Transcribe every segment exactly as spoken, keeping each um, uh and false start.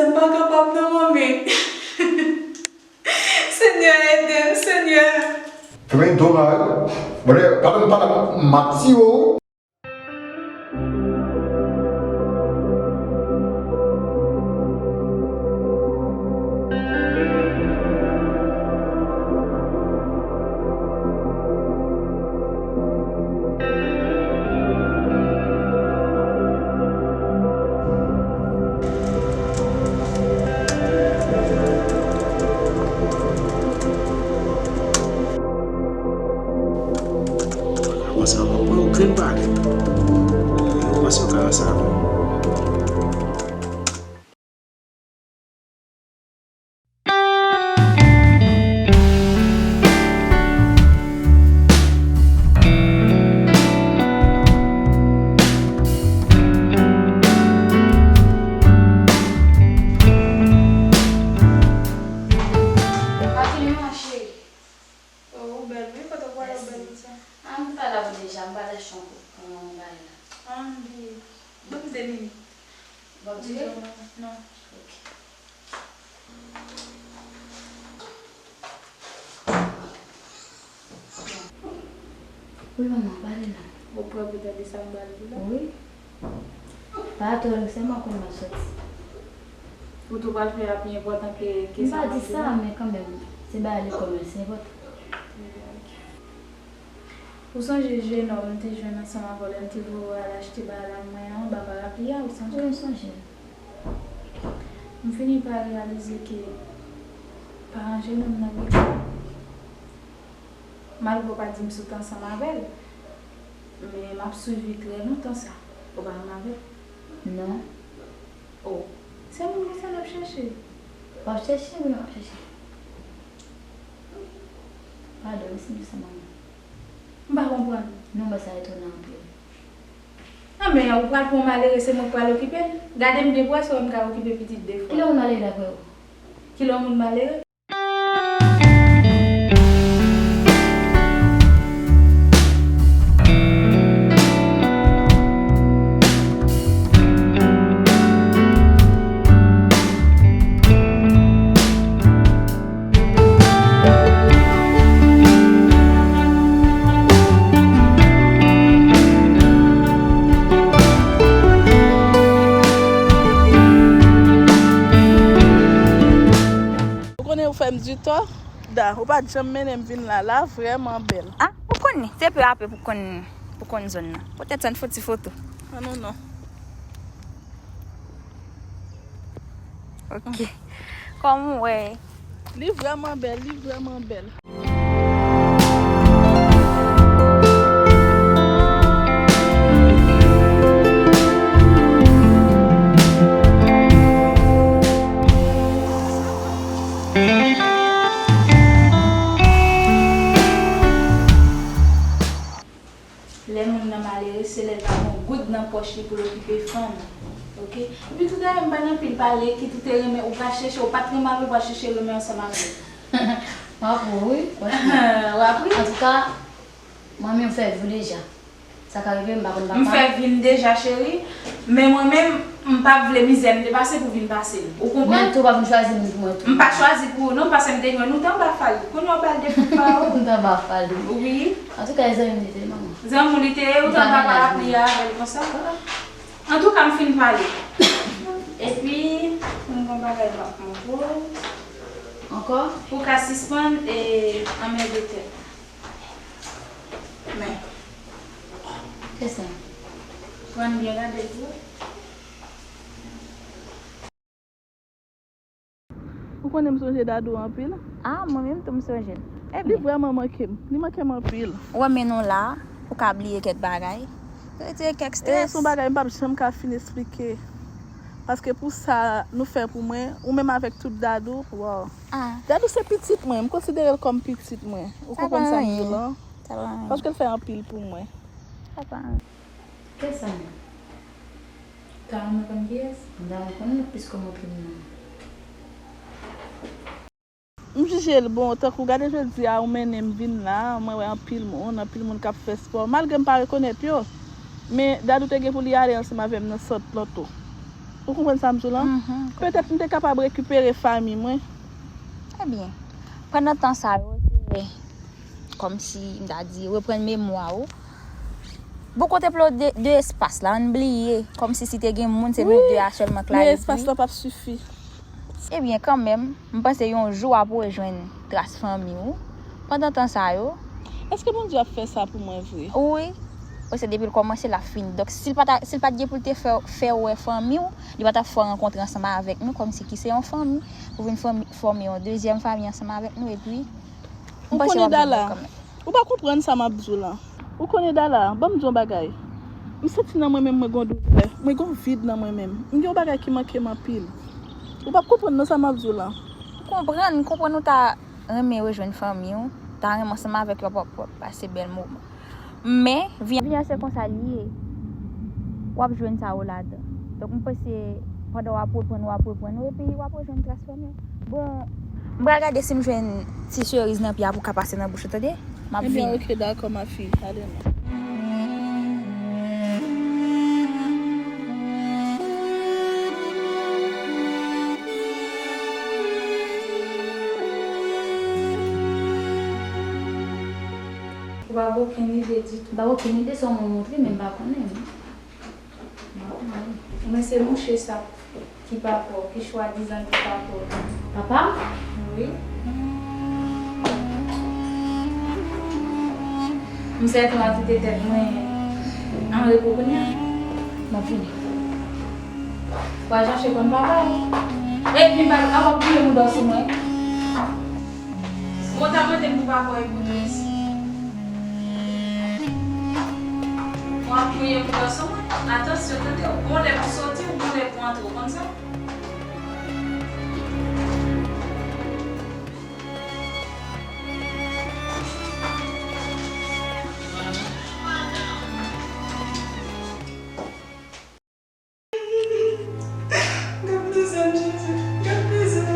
M pa kapab non, manmi. Senyè, ede m, Senyè. Fèmen don la yo. Brè, pa menm pale, m ap tiye w. Konsa, w ap pran yon grenn bagay. Ou panse w ka ranse avè m? Atenyon, cheri. Oh, ou bèl, wi. Kote w pral, ou bèl konsa? Ah, m pral la deja, m pral achte yon kout pran yon bagay la. Ah, m bliye. Ban m de minit. W ap dire? Non. Ok. Wi, manman, pale non. Ou pran pou tande sa m pral di la? Wi. Pa twò, sèlman konn m ap soti. Ou tou pral fè a pi enpòtan ke, ke sa m ap di la? M pa di sa, men kanmenm, se bagay lekòl mwen, se enpòtan. Ou sonje jenòm m te jwenn ansanm avè w lè m te voye w al achte bagay la mwen an anba parapli a, ou sonje? Wi, m sonje. M fini pa reyalize ke paran jenòm nan gen kè. Malgre w pa di m si w t ansanm avè l, men m ap swiv li trè lontan sa. Ou pa menm avè l? Non. Oh, se moun konsa n ap chèche? W ap chèche, wi, m ap chèche. Padon, wi, se m ki san manman. M pa konprann. Non, men sa etonan anpil. Nan men, ou pral pran yon malere, se mwen k pral okipe l? Gade m byen pou wè si w wè m ka okipe pitit de fwa. Kilè yon moun malere daprè ou? Kilè yon moun malere? Ou konnen ou fè m di tò, Da, ou pa t janm mennen m vin la, la vrèman bèl. Ah, ou konn li, se pe a pe pou konn, pou konn zòn nan. Poutèt sa n fè ti foto. Ah non, non. Ok. Kòman w wè? Li vrèman bèl, li vrèman bèl. Lè moun nan malere, se lè l pa gen yon goud nan pòch li pou l okipe fanm. Ok? Epi tout alè m pa nan pil pale, kit ou te renmen, ou pral chèche, ou pa t renmen avè l, ou pral chèche renmen ansanm avè l. M ap ri, wi, franchman. W ap ri? Antouka, manmi, m fè vi w deja. Sa ka rive, m pa konn papa. M fè vi m deja, cheri. Men mwen menm, m p ap vle mizè m te pase pou vin pase l. Ou konprann? Men tou, w pa vin chwazi moun pou mwen tou. M pa chwazi pou ou non, paske m te jwenn ou te anba fal. Kounye a w pral defann pa ou. M te anba fal, wi. Wi. Antouka, e zanmi m li te ye, manman. Zanmi w li te ye, ou te anba parapli a avè l konsa. Antouka, m fin pale. Epi, m gen yon bagay m ap montre w. Ankò? Pou w ka sispann e anmède tèt. Men. Kisa? Pran byen gade l tou. Ou konnen m sonje Dadou anpil? Ah, mwen menm tou m sonje l. Li vrèman manke m. Li manke m anpil. Ou wè men nou la, ou ka bliye kèk bagay. Retire kèk strès. E se yon bagay m p ap janm ka fin esplike. Paske pou sa nou fè pou mwen, ou menm avèk tout Dadou, wow. Ah. Dadou se pitit mwen, m konsidere l kòm pitit mwen. Ou konprann sa m di w lan? Sa pa anyen. Paske l fè anpil pou mwen. Sa pa anyen. Kisa menm? Ta renmen konn kiyès? M ta renmen konn li plis ke montre m non. M jije l bon, tankou gade jodi a ou mennen m vin la, mwen wè anpil moun, anpil moun k ap fè spò, malgre m pa rekonèt yo. Men Dadou te gen pou li ale ansanm avè m nan sant Planto. Ou konprann sa m di w lan? Mhm, m konprann. Petèt m te kapab rekipere fanmi mwen. Ebyen, pandan tan sa yo, se kòmsi m ta di, reprann memwa ou. Bon, kote plo de, de espas la, ann bliye, kòmsi si te gen moun, se nou de a sèlman k la. Wi, men espas la p ap sifi. Ebyen, kanmenm, m panse yon jou w ap rejwenn tras fanmi w. Pandan tan sa yo. Èske Bondye ap fè sa pou mwen vre? Wi. Paske depi l kòmanse, l ap fini. Donk, si l pa ta, si l pa t gen pou l te fè, fè w wè fanmi w, li pa t ap fè w rankontre ansanm avèk nou, kòmsi ki se yon fanmi, pou vin fòme, fòme yon dezyèm fanmi ansanm avèk nou, epi, m panse w ap vin wè kanmenm. Ou pa konprann sa m ap di w lan. Ou konnen Dala, ban m di w yon bagay. M santi nan mwen menm mwen gen yon doulè. Mwen gen yon vid nan mwen menm. M gen yon bagay ki manke m anpil. Ou p ap konprann nan sa m ap di w lan. M konprann, m konprann ou ta renmen rejwenn fanmi w, ta renmen ansanm avèk yo, w ap, w ap pase bèl moman. Men, vi, vi a se konsa li ye. W ap jwenn sa ou ladan. Donk, m panse, pandan w ap reprann, w ap reprann ou, epi w ap rejwenn tras fanmi w. Bon, m pral gade si m jwenn ti seriz nan pye a pou ka pase nan bouch ou, tande? M ap vini. Ebyen, oke, dakò, ma fille. Ale non. Ou pa gen okenn ide ditou? M pa gen okenn ide, se yon moun montre, men m pa konnen. Mwen se mouche sa ki papa w, ki swadizan ki papa w. Papa m? Wi. M sèten w ap kite tèt mwen an repo kounye a. M ap vini. W al chache konn papa w. Epi m pa, a w ap gouye mouda w sou mwen. Bon, w ta mande m pou papa w epi w tou isi. W ap gouye mouda w sou mwen. Atansyon, tande w. Gon lè pou soti, ou gon lè pou antre, w konn sa? Gad mizè m, Jezi, gad mizè m.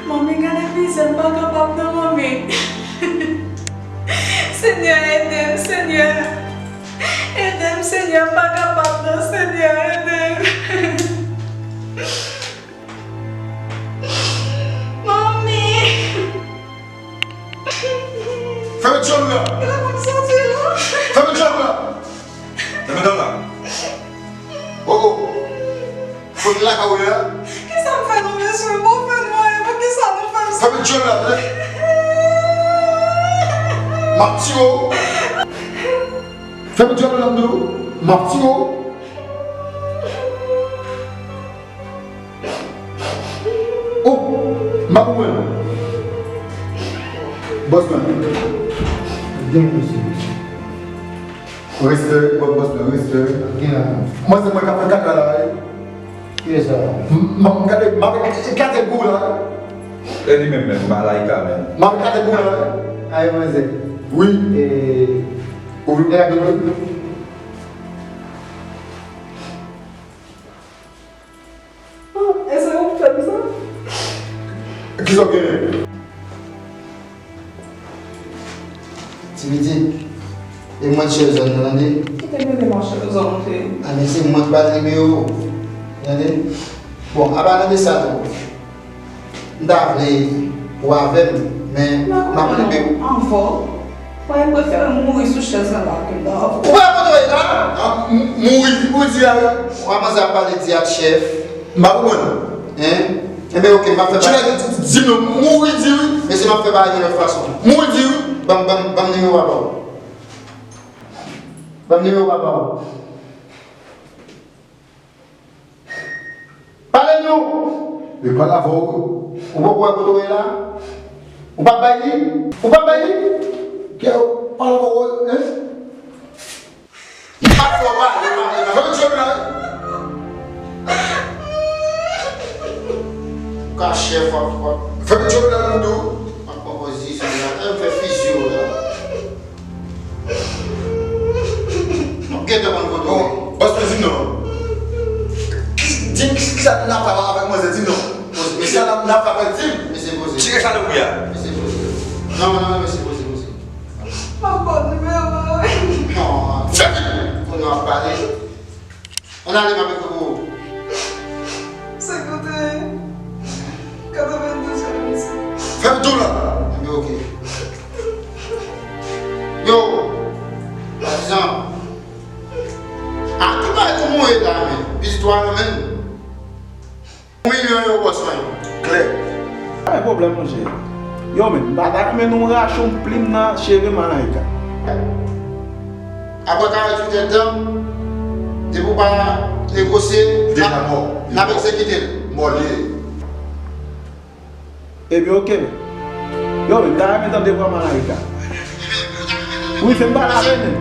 Manmi, gade mizè m, m pa kapab non, manmi. Senyè, ede m, Senyè. Ede m, Senyè, m pa kapab non, Senyè, ede m. Manmi! Fèmen dyòl la! Kilè pou m soti la? Fèmen dyòl la! Fèmen dyòl la! Oh, oh! Kote lakay ou ye a? Kisa m fè nou, mesye? Bon, fè nou anyen, poukisa nou fè m sa? Fèmen dyòl la, tande! M ap tiye w! Fèmen dyòl la, m di w! M ap tiye w! Oh! M pa konprann. Bòs mwen. Byen, mesye. Respè, bò-, bòs mwen, respè. Gen la. Mwen se mwen k ap fè kaka la, wi. Kiyès sa? M, m, m gade, m ap eklate gou la. E li menm menm, malayika menm. M ap eklate gou la. Ayo, manzè. Wi. E, ou vle gade? E se ou k fè m sa? Kisa w genyen? Ti pitit, e mwen chèz zòn nan, tande? Kite m rete nan chèz zòn, cheri. A, men se mwen k ba l nimewo w, tande? Bon, apa nan de sa tou. M ta vle ou avè m, men m ap mande w. Anvan, mwen prefere mouri sou chèz lan la ke m ta avè w. Ou pa konn kote w ye la? A, m-, mouri, ou di a wi. Wa manzè ap pale di ak chèf. M pa konprann. Hein? Enben, oke, m ap fè bagay. Di m non, mouri di wi. Mesye, m ap fè bagay yon lòt fason. Mouri di wi. Ban m, ban m, ban m nimewo papa w. Ban m nimewo papa w. Pale non! Li pale avè w. Ou poko wè kote w ye la? Ou p ap bay li? Ou p ap bay li? Kè w pale avè w, hein? M pa fè w pale, pale, pale. Fèmen dyòl la. Ka chèf ap, ap. Fèmen dyòl la, m di w. M ap pran pozisyon la. Fè m fè fizye w la. M ap gentan konn kote w ye. Bòs mwen, di m non. Ki, di m ki, kisa n ap fè avèk manzè, di m non. Kisa n ap, n ap fè avèl, di m. Mesye poze. Tire salopri a. Mesye poze. Non, non, non, mesye poze, poze. M ap ba w nimewo. Non. Fè vit. Kounye a w ap pale. Ann ale, m ap ekri pou ou. Pwoblèm, monchè. Yo, men, m pa ta renmen nou rache yon plim nan cheve Malaïka. Apre karanntuit èdtan, depi w pa negosye, n ap, n ap egzekite l. Mò li ye. Ebyen, oke, men. Yo, men, m ta renmen tande vwa Malaïka. Wi, fè m pale avè l, men.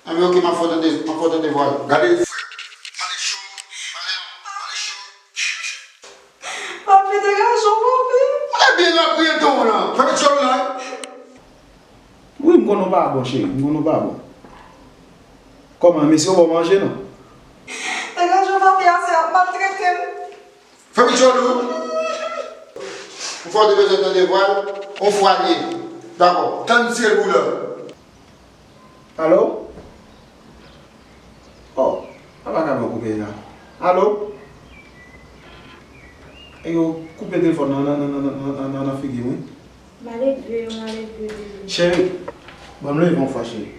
Anben, oke, m ap fè w tande, m ap fè w tande vwa l. Gade, frè, pale cho, pale, pale cho. Papi, degaje w, papi. Ebyen, l ap griyen dan w lan. Fèmen tjòl la. Wi, m konnen w pa bon, cheri. M konnen w pa bon. Kòman, mesye yo ba w manje, non? Degaje w, papi, a se ap maltrete m. Fèmen tjòl ou. M fè w te bezwen tande vwa l. On fwa l ye. Dakò. Tann si l boulè. Alo? Oh, apa ka mwen koupe la? Alo? E yo koupe telefòn nan, nan, nan figi m, wi. Malelve yo, malelve yo. Cheri, ban m leve yon fwa, cheri.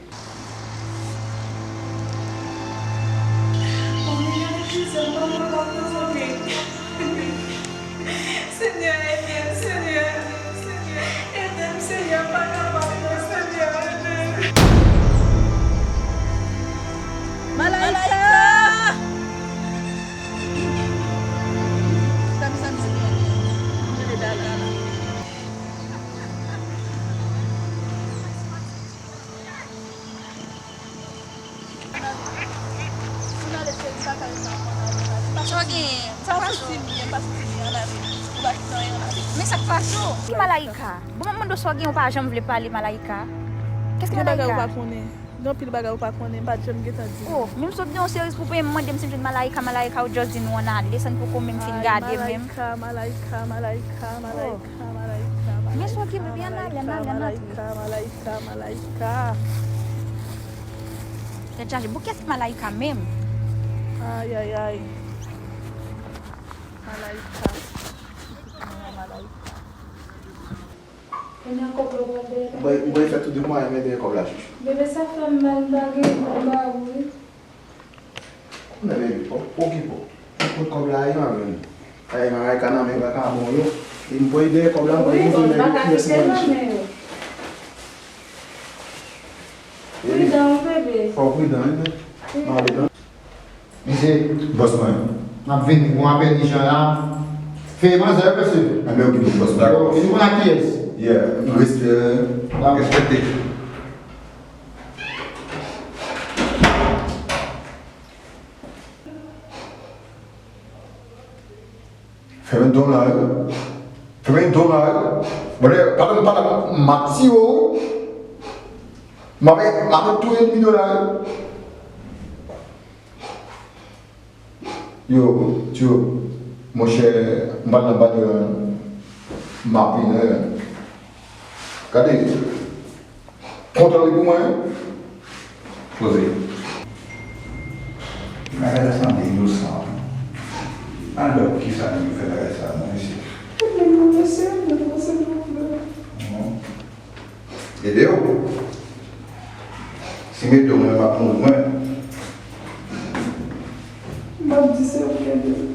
Senyè, ede m, Senyè. Ede m, Senyè, m pa kapab non, Senyè, ede m. Malaika! Sa w genyen? Sa w pa soti byen, pa soti byen, ann ale. Ou pa kite anyen, ann ale. Men sa k pase w? Ki Malaika? Bon, mwen mande w sa w genyen, ou pa janm vle pale, Malaika. Kèske Malaika? Gen bagay ou pa konnen. Gen anpil bagay ou pa konnen, m pa t janm gentan di w. Oh, menm si w t gen yon seri pou penyen, mande m si m jwenn Malaika, Malaika, ou just di nou ann ale, san n poko menm fin gade menm. Malaika, Malaika, Malaika, Malaika, Malaika, Malaika, Malaika, Malaika. Tèt chaje. Bon, kiyès ki Malaika menm? Ay, ay, ay. Malaika. Malaika. Kounye a kòb la pral dèyè. M pral, m pral fè tout de mwa, men dèyè kòb la, chouchou. Bebe, sa fè m mal, m pa gen kòb la, wi. Konnen, bebe, fò w okipe w. Kot kòb la ye, m ap jwenn li. Ay, Malaika nan men vakabon yo. E m pral dèyè kòb la, m pral montre nèg yo kiyès mwen ye. Pridan, wi, bebe. Fò w pridan, wi, men. M ale, non. Mesye, bòs mwen, m ap vini, gon apèl ijan la. Fè manzè, mesye. Anben, okipe, bòs mwen. Dakò, vini konn ak kiyès? Yeah, respè, respekte. Fèmen don la, wi. Fèmen don la, wi. Bon, lè, pa nan, pa nan, m ap tiye w, wi. M ap, m ap touye domino la, wi. Yo, tyo, monchè, m pa nan banyèl, m ap vin, gade. Kontan li pou mwen. Poze. Bagay la sanble inosan. Ann wè pou kisa nèg yo fè bagay sa non, mesye. Ebyen, nou mesye, nou panse nou vle. Ede w. Si m ede w, mwen m ap mouri mwen. M ap di se ou k ede m.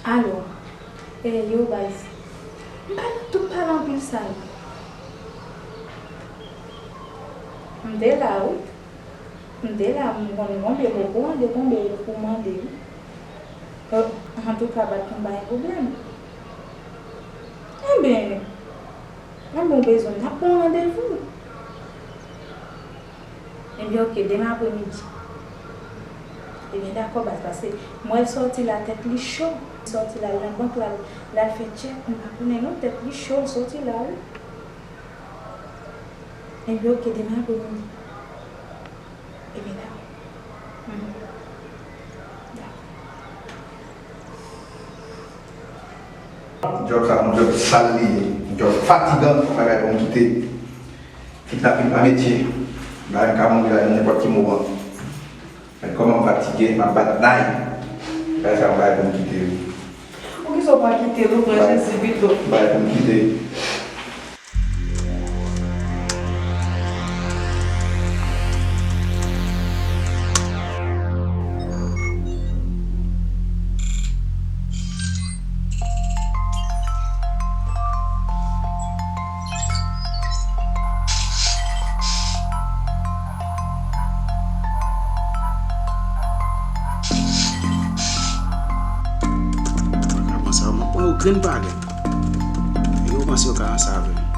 Alo. E, yo, baz. M pa nan tout pale anpil sa yo. M te la, wi. M te la, m konn konbyen m okouran de konbyen yo pou mande, wi. Antouka, pa t konn pa gen pwoblèm. Enben, enben, w bezwen, n ap pran randevou. Ebyen, oke, demen apremidi. Ebyen, dakò, baz, paske m wè l sòti la, tèt li cho. Sòti la, l nan bank la, l al fè tchèk, m pa konnen non, tèt li cho, l sòti la, wi. Ebyen, oke, demen apremidi. Ebyen, dakò. Mhm. Dakò. Djòb sa, yon djòb sal li ye, yon djòb fatigan, yon bagay pou m kite. Kidnapin pa metye. Bagay m ka mouri la nenpòt ki moman. Men kòman m fatige, m ap bat nay. Bagay sa m bay pou m kite wi. Poukisa w pa kite l, ou pran Jezi pito? M bay pou m kite. Vagabon sa yo, m ap pran yo grenn pa grenn. Yo panse yo ka ranse avè m.